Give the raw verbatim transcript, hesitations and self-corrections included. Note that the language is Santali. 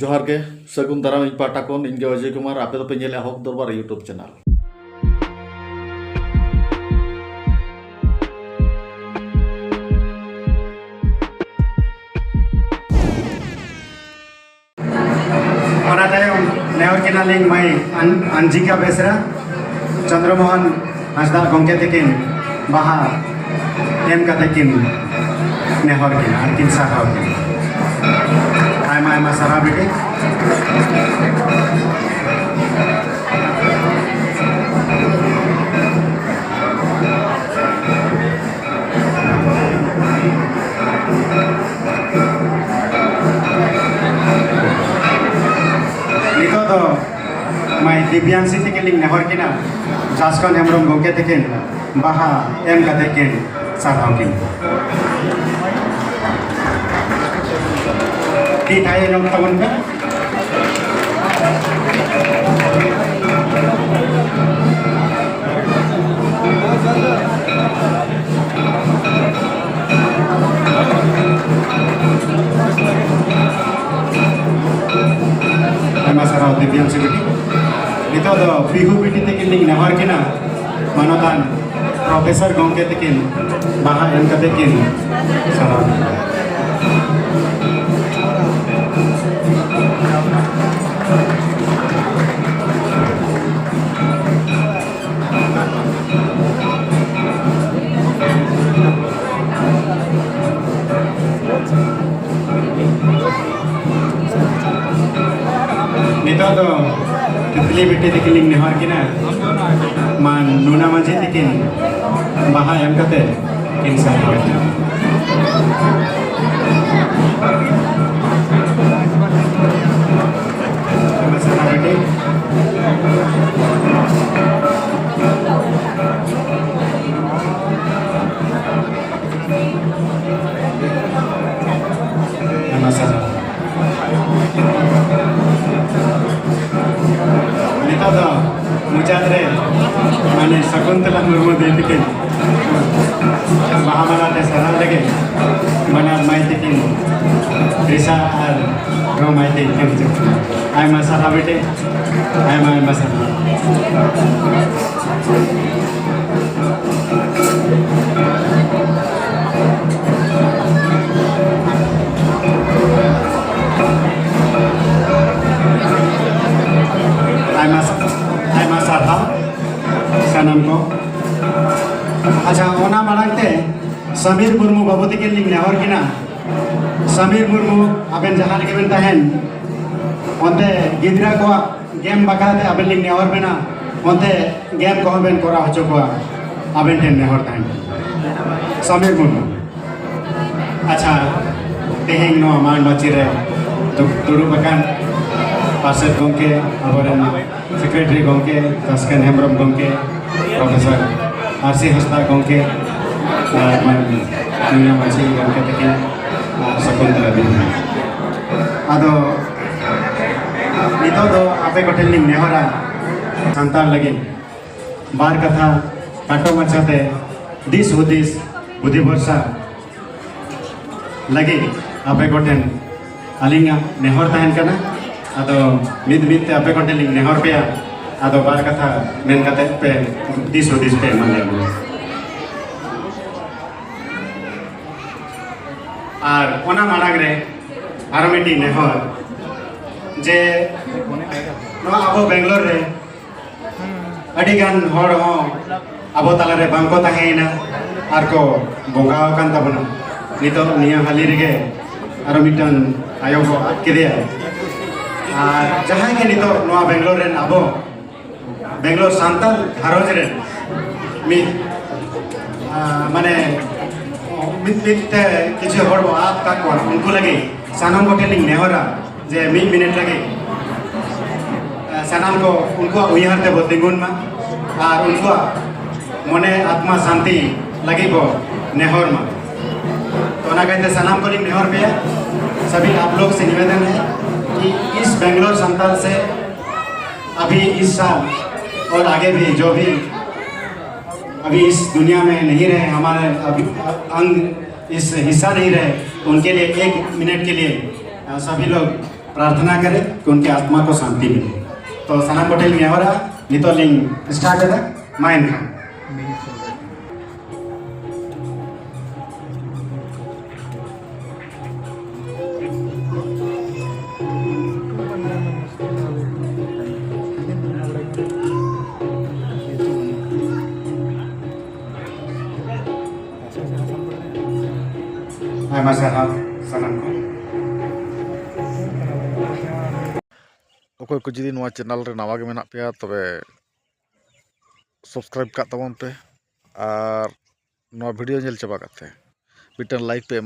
ᱡᱚᱦᱟᱨ ᱜᱮ, ᱥᱟᱹᱜᱩᱱ ᱫᱟᱨᱟᱢ ᱤᱧ ᱯᱟᱦᱴᱟ ᱠᱷᱚᱱ᱾ ᱤᱧ ᱜᱮ ᱚᱡᱚᱭ ᱠᱩᱢᱟᱨ, ᱟᱯᱮ ᱫᱚᱯᱮ ᱧᱮᱞᱮᱫᱼᱟ ᱦᱚᱠ ᱫᱚᱨᱵᱟᱨ YouTube channel᱾ ᱚᱱᱟ ᱛᱟᱭᱚᱢ ᱱᱮᱦᱚᱨ ᱠᱤᱱᱟᱞᱤᱧ ᱢᱟᱹᱭ ᱟᱱ-, ᱟᱱᱡᱤᱠᱟ ᱵᱮᱥᱨᱟ, ᱪᱚᱱᱫᱨᱚᱢᱳᱦᱚᱱ ᱦᱟᱸᱥᱫᱟ ᱜᱚᱢᱠᱮ ᱛᱟᱹᱠᱤᱱ ᱵᱟᱦᱟ ᱮᱢ ᱠᱟᱛᱮ ᱠᱤᱱ ᱱᱮᱦᱚᱨ ᱠᱤᱱᱟ ᱟᱨ ᱠᱤᱱ ᱥᱟᱨᱦᱟᱣ ᱠᱤᱱᱟ᱾ ᱟᱭᱢᱟ ᱟᱭᱢᱟ ᱥᱟᱨᱦᱟᱣ ᱵᱤᱴᱤ᱾ ᱱᱤᱛᱚᱜ ᱫᱚ ᱢᱟᱹᱭ ᱫᱤᱵᱽᱭᱟᱝᱥᱤ ᱛᱟᱹᱠᱤᱱ ᱞᱤᱧ ᱱᱮᱦᱚᱨ ᱠᱤᱱᱟ, ᱡᱟᱥᱠᱚᱱ ᱦᱮᱢᱵᱨᱚᱢ ᱜᱚᱢᱠᱮ ᱛᱟᱹᱠᱤᱱ ᱵᱟᱦᱟ ᱮᱢ ᱠᱟᱛᱮ ᱠᱤᱱ ᱥᱟᱨᱦᱟᱣ ᱠᱤᱱ᱾ ᱛᱤ ᱛᱷᱟᱭᱚ ᱧᱚᱜ ᱛᱟᱵᱚᱱ ᱯᱮ᱾ ᱟᱭᱢᱟ ᱥᱟᱨᱦᱟᱣ ᱫᱤᱵᱽᱭᱟᱝᱥᱤ ᱵᱤᱴᱤ᱾ ᱱᱤᱛᱚᱜ ᱫᱚ ᱯᱤᱦᱩ ᱵᱤᱴᱤ ᱛᱟᱹᱠᱤᱱ ᱞᱤᱧ ᱱᱮᱦᱚᱨ ᱠᱤᱱᱟ, ᱢᱟᱱᱚᱛᱟᱱ ᱯᱨᱚᱯᱷᱮᱥᱚᱨ ᱜᱚᱢᱠᱮ ᱛᱟᱹᱠᱤᱱ ᱵᱟᱦᱟ ᱮᱢ ᱠᱟᱛᱮ ᱠᱤᱱ ᱥᱟᱨᱦᱟᱣ᱾ ᱱᱤᱛᱚᱜ ᱫᱚ ᱛᱤᱛᱞᱤ ᱵᱤᱴᱤ ᱛᱟᱹᱠᱤᱱ ᱞᱤᱧ ᱱᱮᱦᱚᱨ ᱠᱤᱱᱟ, ᱢᱟᱱ ᱱᱩᱱᱟ ᱢᱟᱹᱡᱷᱤ ᱛᱟᱹᱠᱤᱱ ᱵᱟᱦᱟ ᱮᱢ ᱠᱟᱛᱮ ᱠᱤᱱ ᱥᱟᱨᱦᱟᱣ ᱠᱤᱱᱟ᱾ ᱟᱭᱢᱟ ᱥᱟᱨᱦᱟᱣ ᱵᱤᱴᱤ᱾ ᱟᱭᱢᱟ ᱥᱟᱨᱦᱟᱣ᱾ ᱱᱤᱛᱚᱜ ᱫᱚ ᱢᱚᱪᱟ ᱨᱮ ᱢᱟᱱᱮ ᱥᱟᱹᱜᱩᱱ ᱛᱮᱞᱟ ᱢᱩᱨᱢᱩ ᱫᱤᱫᱤ ᱛᱟᱹᱠᱤᱱ ᱵᱟᱦᱟ ᱢᱟᱞᱟ ᱛᱮ ᱥᱟᱨᱦᱟᱣ ᱞᱟᱹᱜᱤᱫ ᱵᱟᱱᱟᱨ ᱢᱟᱹᱭ ᱛᱟᱹᱠᱤᱱ, ᱛᱨᱤᱥᱟ ᱟᱨ ᱨᱚ ᱢᱟᱹᱭ ᱛᱟᱹᱠᱤᱱ ᱠᱤᱱ ᱦᱤᱡᱩᱜ ᱠᱟᱱᱟ᱾ ᱟᱭᱢᱟ ᱥᱟᱨᱦᱟᱣ ᱵᱤᱴᱤ, ᱟᱭᱢᱟ ᱟᱭᱢᱟ ᱥᱟᱨᱦᱟᱣ᱾ ᱟᱭᱢᱟ ᱥᱟ-, ᱟᱭᱢᱟ ᱥᱟᱨᱦᱟᱣ ᱥᱟᱱᱟᱢ ᱠᱚ᱾ ᱟᱪᱪᱷᱟ, ᱚᱱᱟ ᱢᱟᱲᱟᱝ ᱛᱮ ᱥᱟᱢᱤᱨ ᱢᱩᱨᱢᱩ ᱵᱟᱹᱵᱩ ᱛᱟᱹᱠᱤᱱ ᱞᱤᱧ ᱱᱮᱦᱚᱨ ᱠᱤᱱᱟ, ᱥᱟᱢᱤᱨ ᱢᱩᱨᱢᱩ, ᱟᱵᱮᱱ ᱡᱟᱦᱟᱸ ᱨᱮᱜᱮ ᱵᱮᱱ ᱛᱟᱦᱮᱱ, ᱚᱱᱛᱮ ᱜᱤᱫᱽᱨᱟᱹ ᱠᱚᱣᱟᱜ ᱜᱮᱢ ᱵᱟᱠᱷᱨᱟ ᱛᱮ ᱟᱵᱮᱱ ᱞᱤᱧ ᱱᱮᱦᱚᱨ ᱵᱮᱱᱟ, ᱚᱱᱛᱮ ᱜᱮᱢ ᱠᱚᱦᱚᱸ ᱵᱮᱱ ᱠᱚᱨᱟᱣ ᱦᱚᱪᱚ ᱠᱚᱣᱟ, ᱟᱵᱮᱱ ᱴᱷᱮᱱ ᱱᱮᱦᱚᱨ ᱛᱟᱦᱮᱱ ᱠᱟᱱᱟ᱾ ᱥᱟᱢᱤᱨ ᱢᱩᱨᱢᱩ᱾ ᱟᱪᱪᱷᱟ, ᱛᱮᱦᱮᱧ ᱱᱚᱣᱟ ᱢᱟᱱ ᱢᱟᱹᱪᱤ ᱨᱮ ᱫᱩ-, ᱫᱩᱲᱩᱵ ᱟᱠᱟᱱ ᱯᱟᱨᱥᱮᱛ ᱜᱚᱢᱠᱮ, ᱟᱵᱚᱨᱮᱱ ᱥᱮᱠᱨᱮᱴᱟᱨᱤ ᱜᱚᱢᱠᱮ ᱛᱟᱥᱠᱮᱱ ᱦᱮᱢᱵᱨᱚᱢ ᱜᱚᱢᱠᱮ, ᱯᱨᱚᱯᱷᱮᱥᱚᱨ ᱟᱨ ᱥᱤ ᱦᱟᱸᱥᱫᱟ ᱜᱚᱢᱠᱮ, ᱟᱨ ᱢᱟᱱ-, ᱢᱟᱱᱱᱤᱭᱚ ᱢᱟᱹᱡᱷᱤ ᱜᱚᱢᱠᱮ ᱛᱟᱹᱠᱤᱱ, ᱟᱨ ᱥᱚᱠᱩᱱᱛᱚᱞᱟ ᱫᱤᱫᱤ᱾ ᱟᱫᱚ ᱱᱤᱛᱚᱜ ᱫᱚ ᱟᱯᱮ ᱠᱚᱴᱷᱮᱱ ᱞᱤᱧ ᱱᱮᱦᱚᱨᱟ, ᱥᱟᱱᱛᱟᱲ ᱞᱟᱹᱜᱤᱫ ᱵᱟᱨ ᱠᱟᱛᱷᱟ ᱠᱷᱟᱴᱚ ᱢᱟᱪᱷᱟᱛᱮ ᱫᱤᱥ ᱦᱩᱫᱤᱥ ᱵᱩᱫᱷᱤ ᱵᱷᱚᱨᱥᱟ ᱞᱟᱹᱜᱤᱫ ᱟᱯᱮ ᱠᱚᱴᱷᱮᱱ ᱟᱹᱞᱤᱧᱟᱜ ᱱᱮᱦᱚᱨ ᱛᱟᱦᱮᱱ ᱠᱟᱱᱟ᱾ ᱟᱫᱚ ᱢᱤᱫ ᱢᱤᱫ ᱛᱮ ᱟᱯᱮ ᱠᱚᱴᱷᱮᱱ ᱞᱤᱧ ᱱᱮᱦᱚᱨ ᱯᱮᱭᱟ, ᱟᱫᱚ ᱵᱟᱨ ᱠᱟᱛᱷᱟ ᱢᱮᱱ ᱠᱟᱛᱮ ᱯᱮ ᱫᱤᱥ ᱦᱩᱫᱤᱥ ᱯᱮ ᱮᱢᱟ ᱞᱮᱭᱟ᱾ ᱟᱨ ᱚᱱᱟ ᱢᱟᱲᱟᱝ ᱨᱮ ᱟᱨᱚ ᱢᱤᱫᱴᱤᱡ ᱱᱮᱦᱚᱨ, ᱡᱮ ᱱᱚᱣᱟ ᱟᱵᱚ ᱵᱮᱝᱜᱟᱞᱳᱨ ᱨᱮ ᱟᱹᱰᱤ ᱜᱟᱱ ᱦᱚᱲ ᱦᱚᱸ ᱟᱵᱚ ᱛᱟᱞᱟᱨᱮ ᱵᱟᱝ ᱠᱚ ᱛᱟᱦᱮᱸᱭᱮᱱᱟ ᱟᱨ ᱠᱚ ᱵᱚᱸᱜᱟ ᱟᱠᱟᱱ ᱛᱟᱵᱚᱱᱟ᱾ ᱱᱤᱛᱚᱜ ᱱᱤᱭᱟᱹ ᱦᱟᱹᱞᱤ ᱨᱮᱜᱮ ᱟᱨᱚ ᱢᱤᱫᱴᱟᱝ ᱟᱭᱳ ᱠᱚ ᱟᱫ ᱠᱮᱫᱮᱭᱟ᱾ ᱟᱨ ᱡᱟᱦᱟᱸᱭ ᱜᱮ ᱱᱤᱛᱚᱜ ᱱᱚᱣᱟ ᱵᱮᱝᱜᱟᱞᱳᱨ ᱨᱮᱱ ᱟᱵᱚ ᱵᱮᱝᱜᱟᱞᱳᱨ ᱥᱟᱱᱛᱟᱲ ᱜᱷᱟᱨᱚᱸᱡᱽ ᱨᱮ ᱢᱤᱫ, ᱟ, ᱢᱟᱱᱮ, ᱢᱤᱫ ᱢᱤᱫ ᱛᱮ ᱠᱤᱪᱷᱩ ᱦᱚᱲ ᱵᱚ ᱟᱫ ᱠᱟᱜ ᱠᱚᱣᱟ, ᱩᱱᱠᱩ ᱞᱟᱹᱜᱤᱫ ᱥᱟᱱᱟᱢ ᱠᱚᱴᱷᱮᱱ ᱞᱤᱧ ᱱᱮᱦᱚᱨᱟ ᱡᱮ ᱢᱤᱫ ᱢᱤᱱᱤᱴ ᱞᱟᱹᱜᱤᱫ, ᱟ, ᱥᱟᱱᱟᱢ ᱠᱚ ᱩᱱᱠᱩᱣᱟᱜ ᱩᱭᱦᱟᱹᱨ ᱛᱮᱵᱚ ᱛᱤᱸᱜᱩᱱ ᱢᱟ ᱟᱨ ᱩᱱᱠᱩᱣᱟᱜ ᱢᱚᱱᱮ ᱟᱛᱢᱟ ᱥᱟᱱᱛᱤ ᱞᱟᱹᱜᱤᱫ ᱵᱚ ᱱᱮᱦᱚᱨ ᱢᱟ᱾ ᱛᱚ ᱚᱱᱟ ᱠᱟᱭᱛᱮ ᱥᱟᱱᱟᱢ ᱠᱚᱞᱤᱧ ᱱᱮᱦᱚᱨ ᱯᱮᱭᱟ, ᱥᱟᱵᱤ ᱟᱯ ᱞᱳᱜ ᱥᱮ ᱱᱤᱵᱮᱫᱚᱱ ᱦᱮ ᱠᱤ ᱤᱥ ᱵᱮᱝᱜᱟᱞᱳᱨ ᱥᱟᱱᱛᱟᱲ ᱥᱮ ᱟᱵᱷᱤ ᱤᱥ ᱥᱟᱞ ᱚᱨ ᱟᱜᱮ ᱵᱷᱤ ᱡᱚ ᱵᱷᱤ ᱟᱵᱷᱤ ᱤᱥ ᱫᱩᱱᱤᱭᱟ ᱢᱮ ᱱᱟᱦᱤ ᱨᱮᱦᱮ, ᱦᱟᱢᱟᱨᱮ ᱟᱵᱷᱤ ᱟᱝᱜ इस हिस्सा नहीं रहे, तो उनके लिए एक मिनट के लिए, अ, सभी लोग प्रार्थना करें कि उनकी आत्मा को शांति मिले। तो ᱥᱟᱱᱟᱢ ᱠᱚᱴᱷᱮᱱ ᱞᱤᱧ ᱱᱮᱦᱚᱨᱟ, ᱱᱤᱛᱚᱜ ᱞᱤᱧ start ᱮᱫᱟ᱾ ᱢᱟ ᱮᱱᱠᱷᱟᱱ᱾ ᱟᱭᱢᱟ ᱥᱟᱨᱦᱟᱣ ᱥᱟᱱᱟᱢ ᱠᱚ᱾ ᱚᱠᱚᱭ ᱠᱚ ᱡᱩᱫᱤ ᱱᱚᱣᱟ ᱪᱮᱱᱮᱞ ᱨᱮ ᱱᱟᱣᱟ ᱜᱮ ᱢᱮᱱᱟᱜ ᱯᱮᱭᱟ, ᱛᱚᱵᱮ ᱥᱟᱵᱥᱠᱨᱟᱭᱤᱵ ᱠᱟᱜ ᱛᱟᱵᱚᱱ ᱯᱮ, ᱟᱨ ᱱᱚᱣᱟ ᱵᱷᱤᱰᱤᱭᱳ ᱧᱮᱞ ᱪᱟᱵᱟ ᱠᱟᱛᱮ ᱢᱤᱫᱴᱟᱝ ᱞᱟᱭᱤᱠ ᱯᱮ ᱮᱢᱟ